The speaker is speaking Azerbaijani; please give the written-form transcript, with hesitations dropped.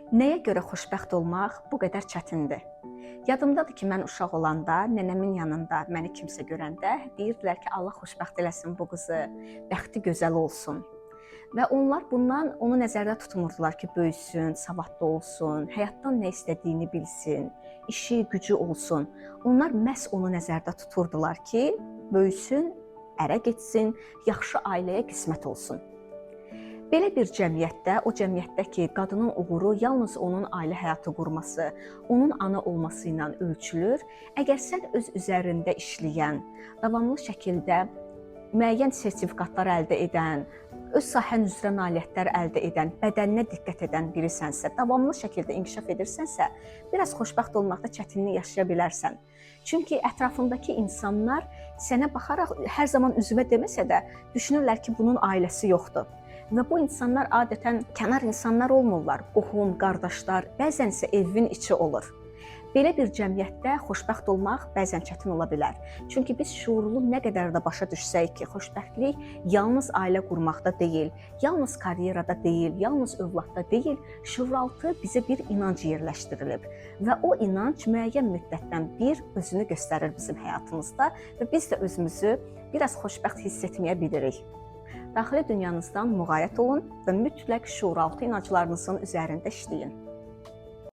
Nəyə görə xoşbəxt olmaq bu qədər çətindir? Yadımdadır ki, mən uşaq olanda nənəmin yanında məni kimsə görəndə deyirdilər ki, Allah xoşbəxt eləsin bu qızı, bəxti gözəl olsun. Və onlar bundan onu nəzərdə tutmurdular ki, böyüsün, savadlı olsun, həyatdan nə istədiyini bilsin, işi, gücü olsun. Onlar məhz onu nəzərdə tuturdular ki, böyüsün, ərə getsin, yaxşı ailəyə qismət olsun. Belə bir cəmiyyətdə, o cəmiyyətdə ki, qadının uğuru yalnız onun ailə həyatı qurması, onun ana olması ilə ölçülür, əgər sən öz üzərində işləyən, davamlı şəkildə müəyyən sertifikatlar əldə edən, öz sahən üzrə nailiyyətlər əldə edən, bədəninə diqqət edən birisənsə, davamlı şəkildə inkişaf edirsənsə, biraz xoşbəxt olmaqda çətinlik yaşaya bilərsən. Çünki ətrafındakı insanlar sənə baxaraq hər zaman üzünə deməsə də düşünürlər ki, bunun ailəsi yoxdur. Və bu insanlar adətən kənar insanlar olmurlar. Qohum, qardaşlar, bəzən isə evin içi olur. Belə bir cəmiyyətdə xoşbəxt olmaq bəzən çətin ola bilər. Çünki biz şuurlu nə qədər də başa düşsək ki, xoşbəxtlik yalnız ailə qurmaqda deyil, yalnız karyerada deyil, yalnız övladda deyil, şuuraltı bizə bir inanc yerləşdirilib və o inanc müəyyən müddətdən bir özünü göstərir bizim həyatımızda və biz də özümüzü biraz xoşbəxt hiss etməyə bilirik. Daxili dünyanızdan müğayət olun və mütləq şuuraltı inanclarınızın üzərində işləyin.